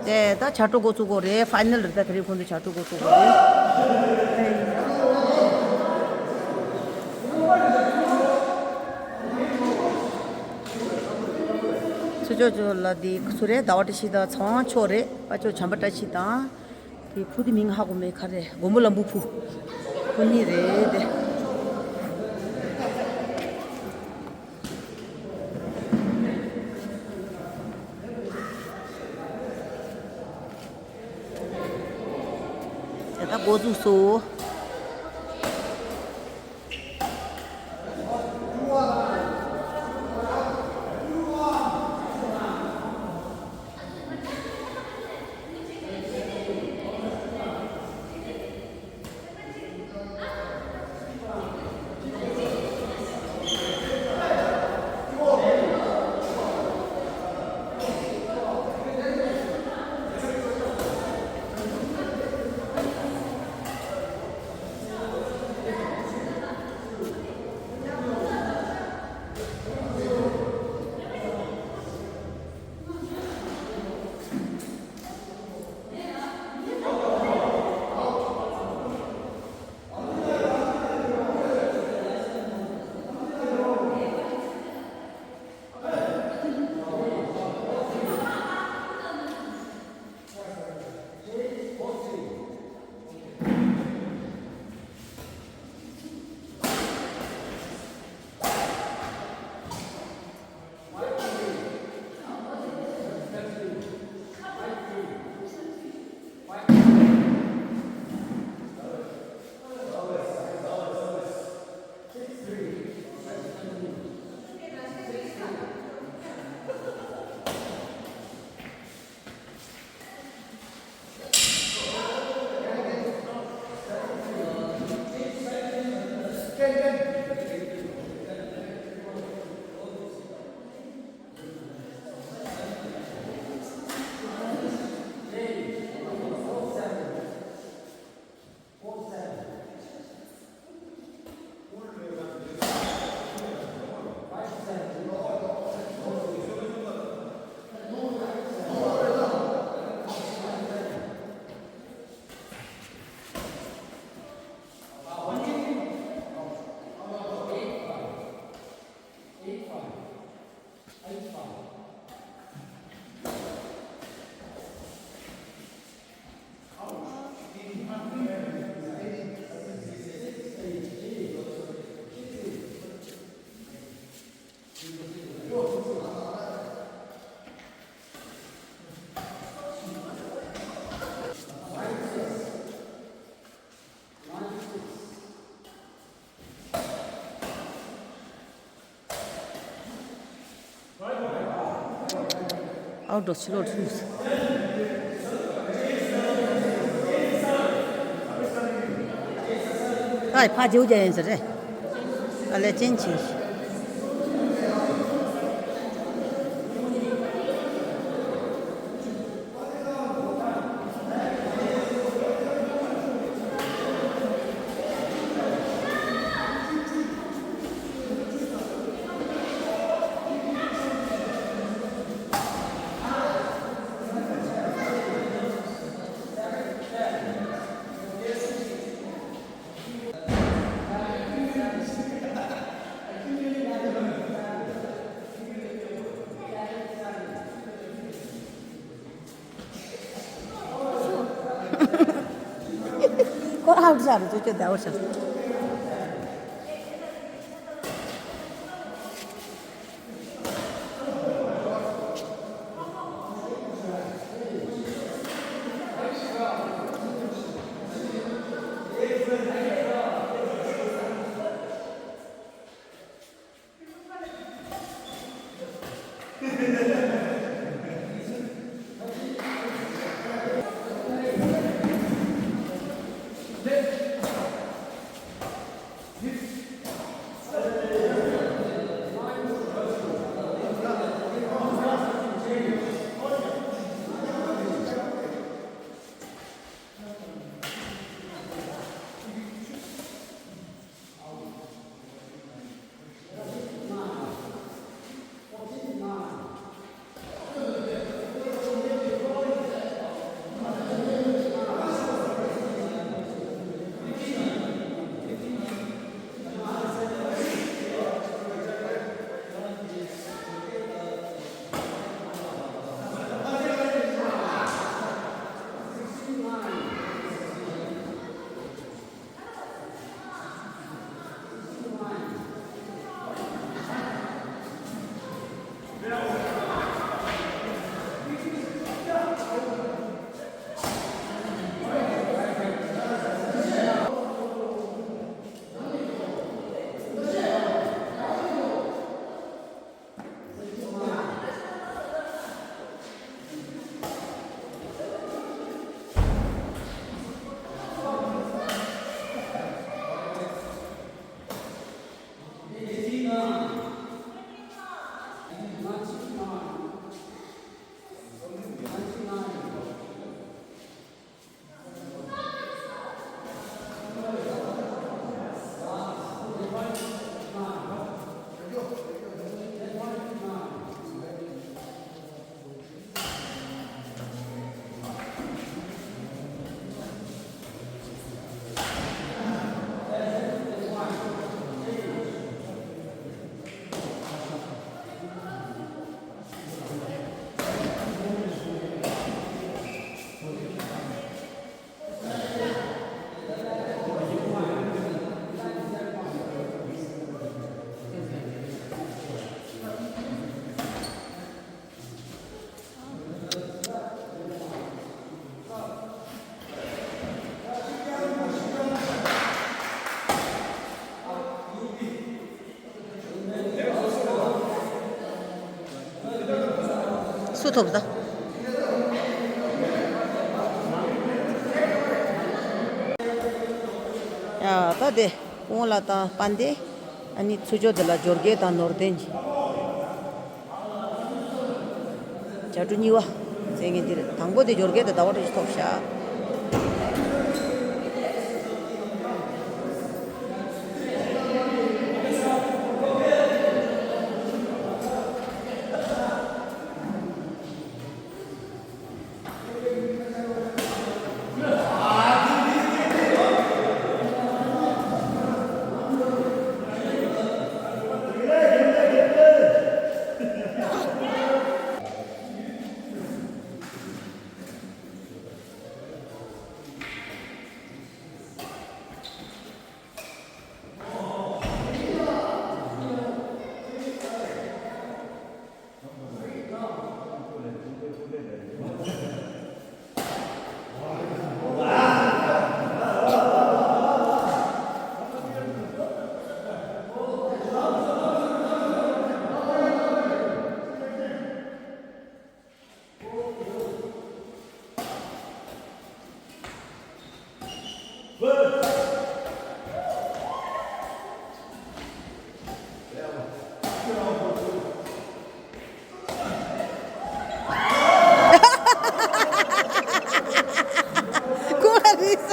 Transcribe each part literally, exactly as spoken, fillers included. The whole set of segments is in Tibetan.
ཨེ་ད་བྱ་སྒྲོ་འགོ་བཙུགས་དགོས་རེད། ཕའི་ནལ་རེད། ད་དེ་རིང་ཁོང་ཚོ་བྱ་སྒྲོ་འགོ་བཙུགས་དགོས་རེད། ཚུར་ཕྱོགས་ཕྱོགས་ལ་དེ་ཚུར་རེད། ཟླ་བ་བཀྲ་ཤིས་དང་ཚེ་དབང་མཆོག་རེད། དཔའ་མཆོག་བྱམས་པ་བཀྲ་ཤིས་དང་། དེ་ཕུ་དེ་མིང་ཧ་གོ་མེད། ག་རེ། མགོན་པོ་ལམ་བུ་ཕུ། ཁོ་གཉིས་རེད་དེ། དེ་ད་འགོ་འཛུགས་སོ། ཨའུ་ཌོ་ཕྱི་ལོགས་ཁྲིད་སོང་། ཨ་ཕ་རྗེའུ་རྒྱ་ཡན་ཟེར་རེད། ཨ་ལས་ཅན་ཆེ། ཁོ་ཨའུ་ཊི་ཆགས་རེད། ཅོ་ཅོ་ཟླ་བོ་ཆགས། ཐོབ་ད། ཡ་ད་དེ་གོང་ལ་དང་པན་དེ། ཨ་ནི་ཚུར་ཕྱོགས་དེ་ལ་འབྱོར་སྐལ་དང་ནོར་ལྡན་གྱི། བྱ་གྲུ་གཉིས་པ། ཟེར་མཁན་དེ་རེད། དང་པོ་དེ་འབྱོར་སྐལ་དང་ཟླ་བ་བཀྲ་ཤིས་ཐོབ་ཤག་ཁོང་ལ་རིས།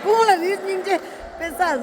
ཁོང་ལ་རིས་སྙིང་རྗེ་དཔེ་ས།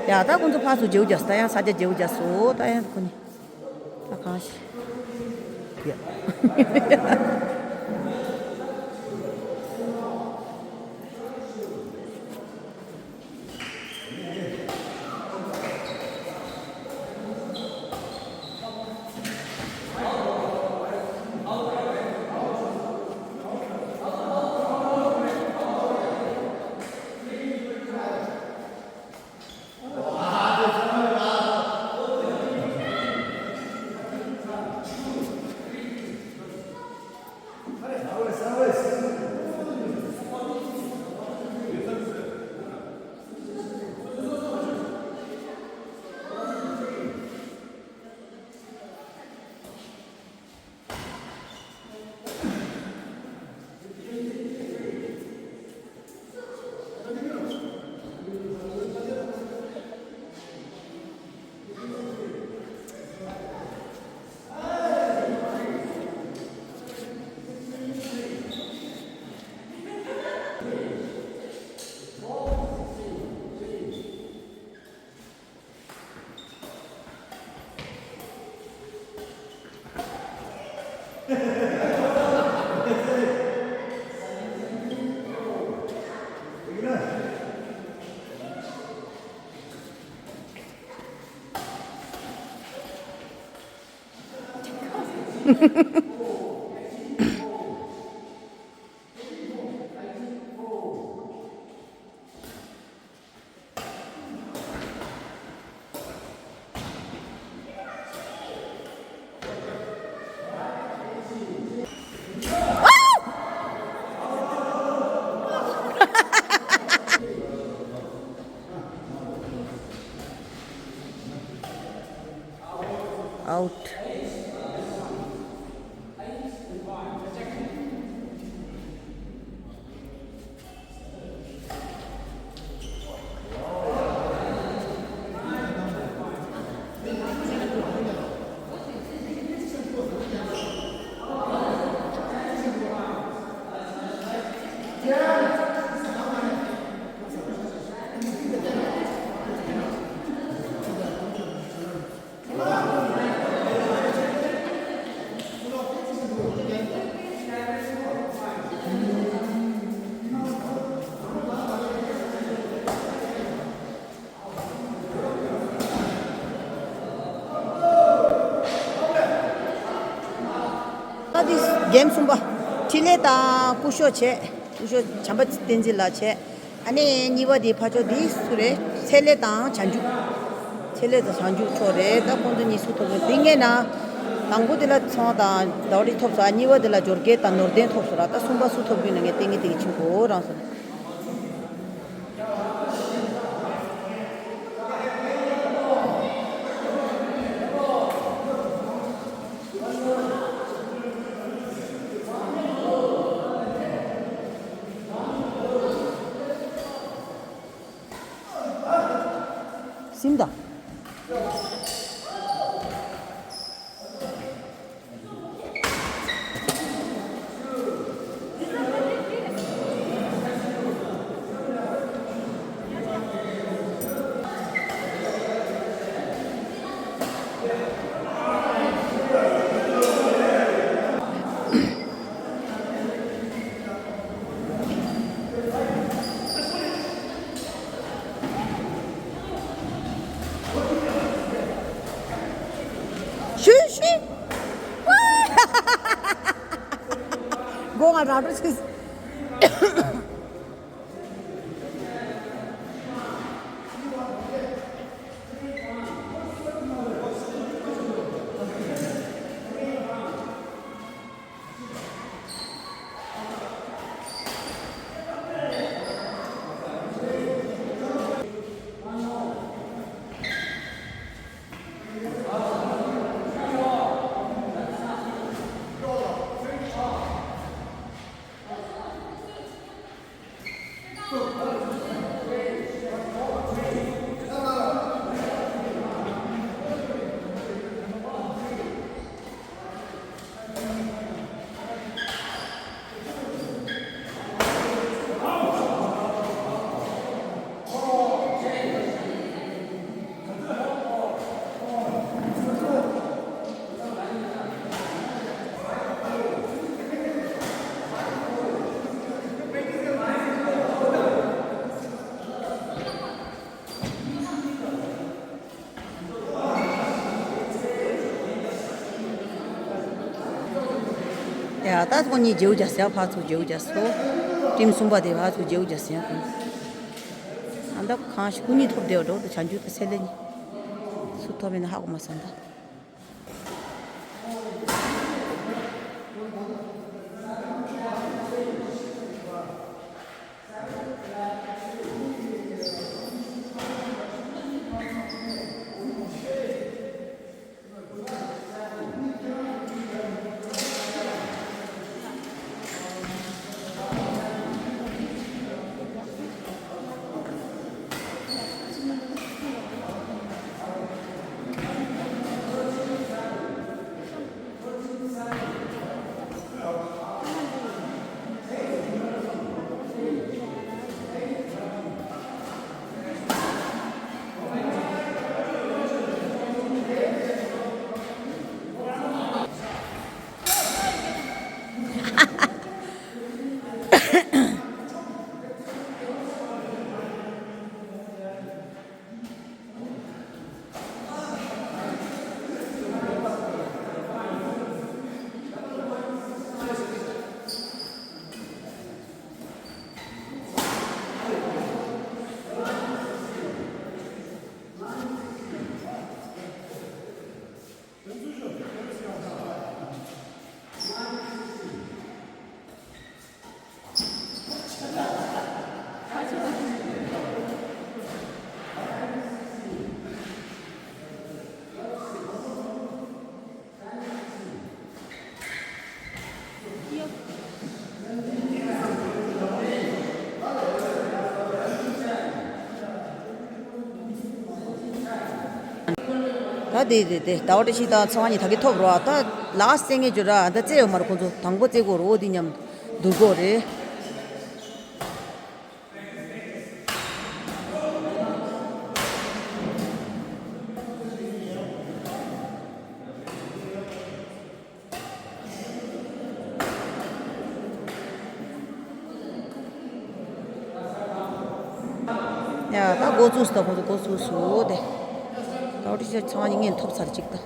ཡ་ད་ཁོང་ཚོ་ཕར་ཚུར་བརྗེ་པོ་རྒྱག་སོང་། ད་ཡང་ས་ཆ་བརྗེ་པོ་རྒྱག་སོང་། ད་ཡང་ཁོ་གཉིས་ད་གང་ཞིག་ཡ། Out. ལྡེམ་གསུམ་པ། འཕྲིན་ལས་དང་སྐུ་ཞབས་བྱས། སྐུ་ཞབས་བྱམས་པ་བསྟན་འཛིན་ལགས་བྱས། ཨ་ནི་གཉིས་པ་དེ་ཕར་ཕྱོགས་འདི་སུ་རེད། ཚེ་ལེགས་དང་བྱང་ཆུབ། ཚེ་ལེགས་དང་བྱང་ཆུབ་མཆོག་རེད། ད་ཁོང་ཚོ་གཉིས་སུ་ཐོབ་ཡོད་དེ་ངས་ན། དང་པོ་དེ་ལ་ཚོང་དང་ཟླ་བ་རེ་ཐོབ་ས། གཉིས་པ་དེ་ལ་འབྱོར་སྐལ་དང་ནོར་ལྡན་ཐོབ་ས་ར། ད་གསུམ་པ་སུ་ཐོབ་ཀྱི་ན་ངས་ལྟས་ངན་དེ་གི་ཆུ་གོ་རང་སོང་། སིམ་ད། ཤུ་ཤུ། སྒོ་ང་རང་འགྲོ་ཆེ། ཡ་ད་ཁོ་གཉིས་རྗེའུ་རྒྱ་སེ་ཕར་ཚུར་རྗེའུ་རྒྱ་སོ། ཊིམ་གསུམ་པ་དེ་ཕར་ཚུར་རྗེའུ་རྒྱ་སེ་ཁོ། ཨ་ད་གང་ཞིག་སྐུ་ཉིད་ཐོབ་བསྡད་པ་འགྲོ་དུ་བྱང་རྒྱུ་དང་སེ་ལེ་གཉིས། སུ་ཐོབ་ཡིན་ན་ཧ་གོ་མ་སོང་ད། ད་དེ་དེ་དེ་ཟླ་བ་བཀྲ་ཤིས་དང་ཚེ་དབང་གཉིས་ད་གིན་ཐོབ་རོགས། ད་ལགས་སེ་ངས་བརྗོད་ར་ད་རྩེ་ཡོད་མ་རེད། ཁོང་ཚོ་དང་པོ་རྩེ་དགོས་རོགས་འདི་མཉམ་བསྡུར་དགོས་རེད། ཡ་ད་འགོ་བཙུགས་སུ་ད་ཁོང་ཚོ་འགོ་བཙུགས་སུ་དེ། ད་འོ་དེ་ཚང་མ་ངས་ཐོབ་ཚར་ཅིག་ད།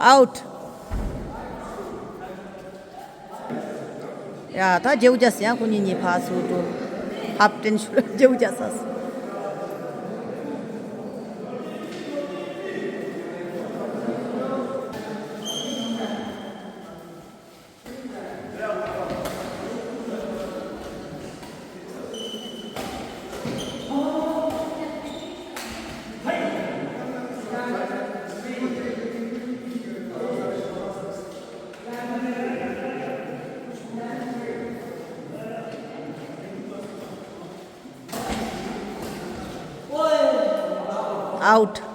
ཨའུཊ། ཡ། ད་རྗེའུ་རྒྱ་སི་ཡང་ཁོ་གཉིས་གཉིས་ཕར་ཚུར་འགྲོ། ཧབ་ཏན་ཤུ་ར་རྗེའུ་རྒྱ་ས་སུ། ཨའུཊ།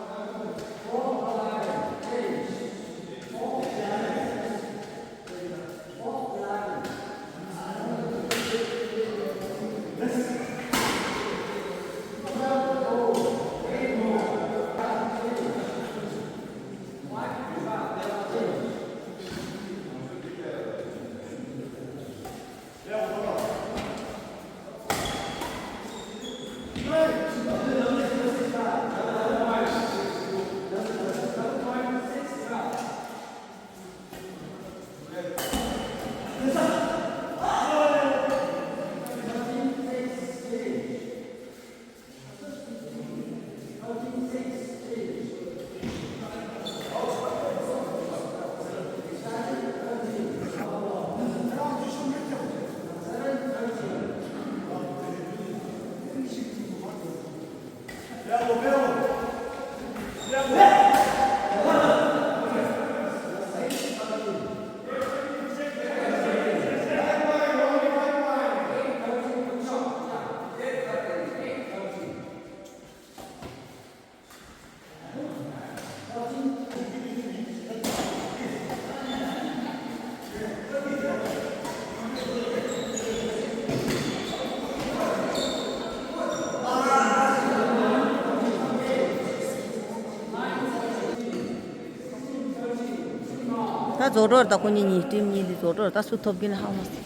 ད་རྫོགས་འགྲོ་རེད། ད་ཁོ་གཉིས་གཉིས་ཊིམ་གཉིས་འདི་རྫོགས་འགྲོ་རེད། ད་སུ་ཐོབ་ཀྱི་ན་ཧ་མ་སོང་།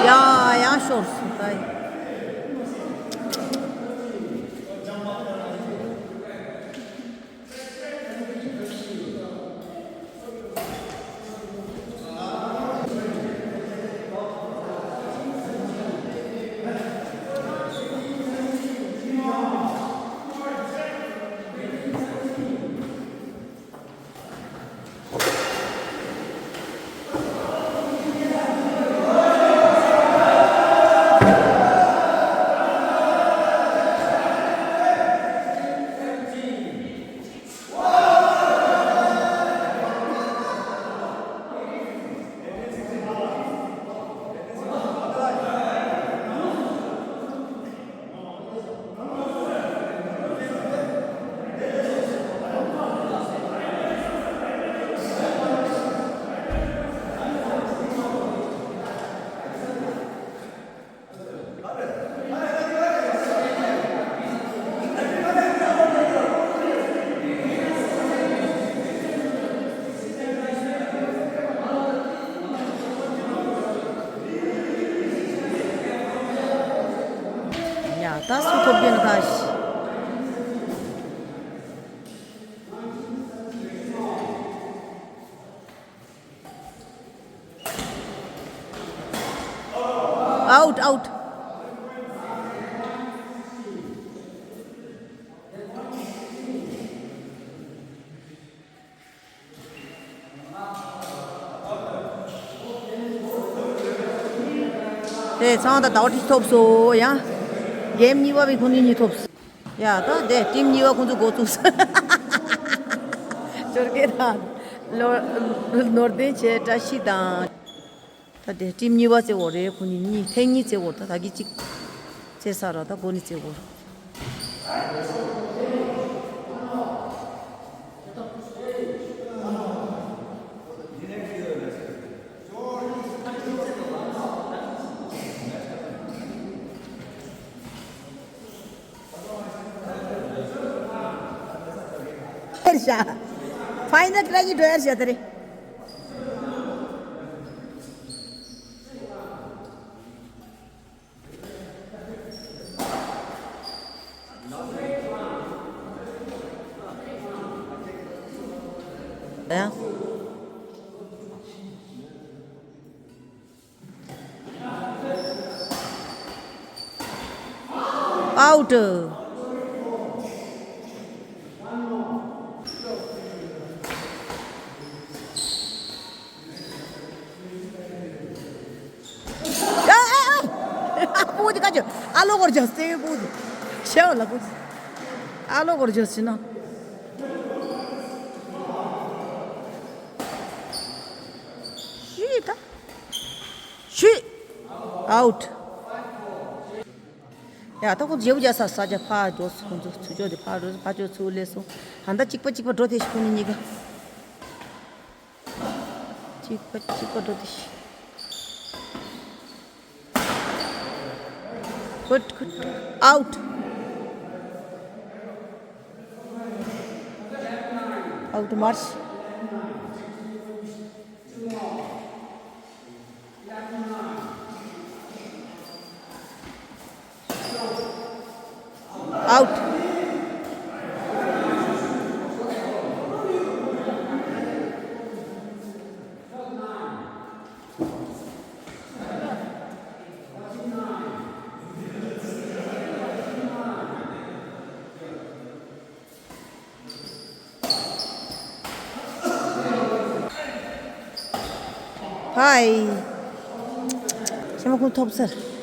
ཡ། ཡང་ཤོར་སོང་ད། ཡ། ད་སུ་ཐོབ་རྒྱུ་ན་ད་ཤི། ཨའུཊ། ཨའུཊ། དེ་ཚང་ད་ཟླ་བ་ཁྲི་ཐོབ་སོང་ཡ། གེམ་གཉིས་པ་བི་ཁོང་གཉིས་གཉིས་ཐོབ་སོང་། ཡ། ད་དེ་ཊིམ་གཉིས་པ་ཁོང་ཚོ་འགོ་བཙུགས་སོང་། ཅོར་སྐད་དང་། ལོ། ནོར་ལྡན་བྱས་བཀྲ་ཤིས་དང་། ད་དེ་ཊིམ་གཉིས་པ་རྩེ་བོ་རེད། ཁོ་གཉིས་གཉིས་ཐེངས་གཉིས་རྩེ་བོ། ད་ད་གི་གཅིག་རྩེ་ས་ར། ད་གོ་ནི་རྩེ་བོ། ཧེར་ཤ། ཕའི་ནལ་ཊི་ར་ཉི་འགྲོ་ཡར་ཤ་དེ་རེད། ཡང་། ཨའུ་ཊི། ཨ་ཨ་ཨ། པུ་དི་ཀ་ཅོ། ཨ་ལོ་གོར་ཇོ་སེ་པུ་དི། ཤེའོ་ལ་པུ་དི། ཨ་ལོ་གོར་ཇོ་སི་ནོ། ཤི་ད། ཤི། ཨའུ་ཊི། ཡ་ད་ཁོ་རྗེ་བོ་རྒྱ་ས་ས་རྒྱ་ཕ་འགྲོ་སོང་། ཁོ་ཚོ་ཚུར་ཕྱོགས་དེ་ཕ་འགྲོ་སོང་། ཕ་ཕྱོགས་ཚུར་སླེབས་སོང་། ད་ལྟ་གཅིག་པ་གཅིག་པ་འགྲོ་དེ་ཤི་ཁོ་ནི་གཉིས་ཀ། གཅིག་པ་གཅིག་པ་འགྲོ་དེ་ཤི། Good, good. Out. Out, march. Out. Hi. ཤ་མ་ཁུང་ཐོབ་ཟེར།